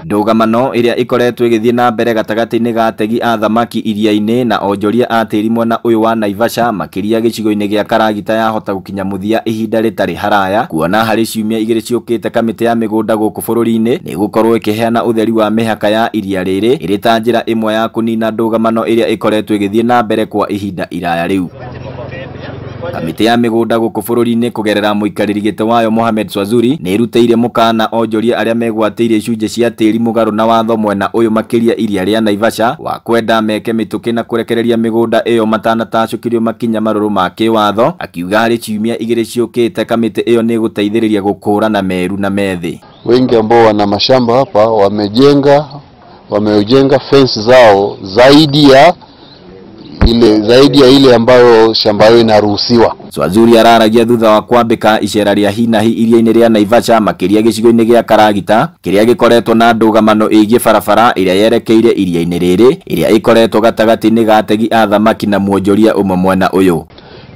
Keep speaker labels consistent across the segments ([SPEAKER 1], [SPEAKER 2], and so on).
[SPEAKER 1] Ndũgamano ĩrĩa ĩkoretwo ĩgĩthiĩ na mbere gatagatĩ-inĩ ga ategi a thamaki iria-inĩ na onjoria a tĩri mwena ũyũ wa Naivasha makĩria gĩcigo-inĩ gĩa Karagita yahota gũkinya mũthia ihinda rĩtarĩ haraya, kuona harĩ ciumia igĩrĩ ciũkĩte kamĩtĩ ya mĩgũnda gũkũ bũrũri-inĩ nĩ ĩgũkorwo ĩkĩheana ũtheri wa mĩhaka ya iria rĩrĩ ĩrĩ ta njĩra ĩmwe ya kũnina ndũgamano ĩrĩa ĩkoretwo ĩgĩthiĩ na mbere kwa ihinda iraya rĩu. Kamĩtĩ ya mĩgũnda gũkũ bũrũri-inĩ kũgerera mũikarĩri gĩtĩ wayo Mohamed Swazuri nĩ ĩrutĩire mũkana onjoria arĩa megwatĩire icunjĩ cia tĩri mũgarũ na watho mwena ũyũ makĩria iria rĩa Naivasha wa kwenda meke mĩtũkĩ na kũrekereria mĩgũnda ĩyo matanatacũkĩrio makinya marũrũ ma kĩwatho, akiuga harĩ ciumia igĩrĩ ciũkĩte kamĩtĩ ĩyo nĩ ĩgũteithĩrĩria gũkũrana meru na methĩ.
[SPEAKER 2] Wengi ambao wana mashamba hapa wamejenga fence zao zaidi ya ile ambayo shamba yao inaruhusiwa.
[SPEAKER 1] Swazuri araragia thutha wa kwambĩka icera rĩa hinahi iria-inĩ rĩa Naivasha makĩria gĩcigo-inĩ gĩa Karagita kĩrĩa gĩkoretwo na ndũgamano ĩgiĩ barabara ĩrĩa yerekeire iria-inĩ rĩrĩ ĩrĩa ĩkoretwo gatagatĩ-inĩ ga ategi a thamaki na mwonjoria ũmwe mwena ũyũ.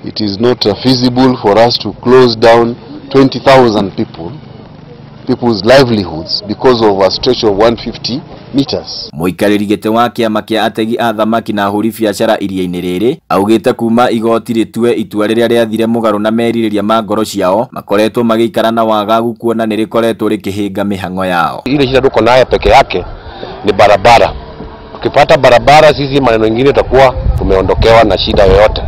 [SPEAKER 2] It is not feasible for us to close down 20,000 people's livelihoods because of a stretch of 150 meters.
[SPEAKER 1] Mũikarĩri gĩtĩ wa kĩama kĩa ategi a thamaki na ahũri biacara iria-inĩ rĩrĩ augĩte kuma igoti rĩtue itua rĩrĩa rĩathire mũgarũ na merirĩria ma ngoro ciao makoretwo magĩikara na wagagu kuona nĩ rĩkoretwo rĩkĩhĩnga mĩhang'o yao.
[SPEAKER 3] Ile shida tuko nayo peke yake ni barabara. Tukipata barabara sisi maneno ingine tutakuwa tumeondokewa na shida yoyote.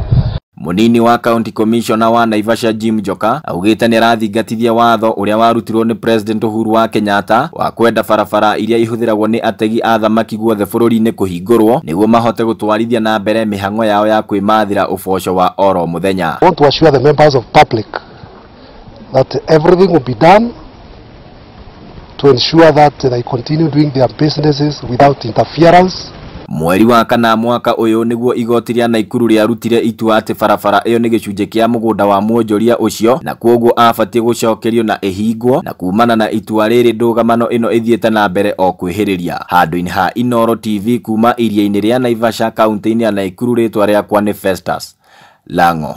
[SPEAKER 1] Munini wa County Commissioner wa Naivasha Jim Njoka augĩte nĩ arathingatithia watho ũrĩa warutirwo nĩ President Uhuru wa Kenyatta wa kwenda barabara iria ihũthĩragwo nĩ ategi a thamaki guothe bũrũri-inĩ kũhingũrwo nĩguo mahote gũtwarithia na mbere mĩhang'o yao ya kwĩmathĩra ũboco wa oro mũthenya.
[SPEAKER 4] I want to assure the members of public that everything will be done to ensure that they continue doing their businesses without interference.
[SPEAKER 1] Mweri wa kana mwaka ũyũ nĩguo igoti rĩa Naikuru rĩarutire itua atĩ barabara ĩyo nĩ gĩcunjĩ kĩa mũgũnda wa mwonjoria ũcio na kwoguo abatiĩ gũcokerio na ĩhingwo, na kumana na itua rĩrĩ ndũgamano ĩno ĩthiĩte na mbere o kwĩhĩrĩria. Handũ-inĩ ha Inooro TV kuma iria-inĩ rĩa Naivasha kaunti-inĩ ya Naikuru, rĩtwa rĩakwa nĩ Festus Lango.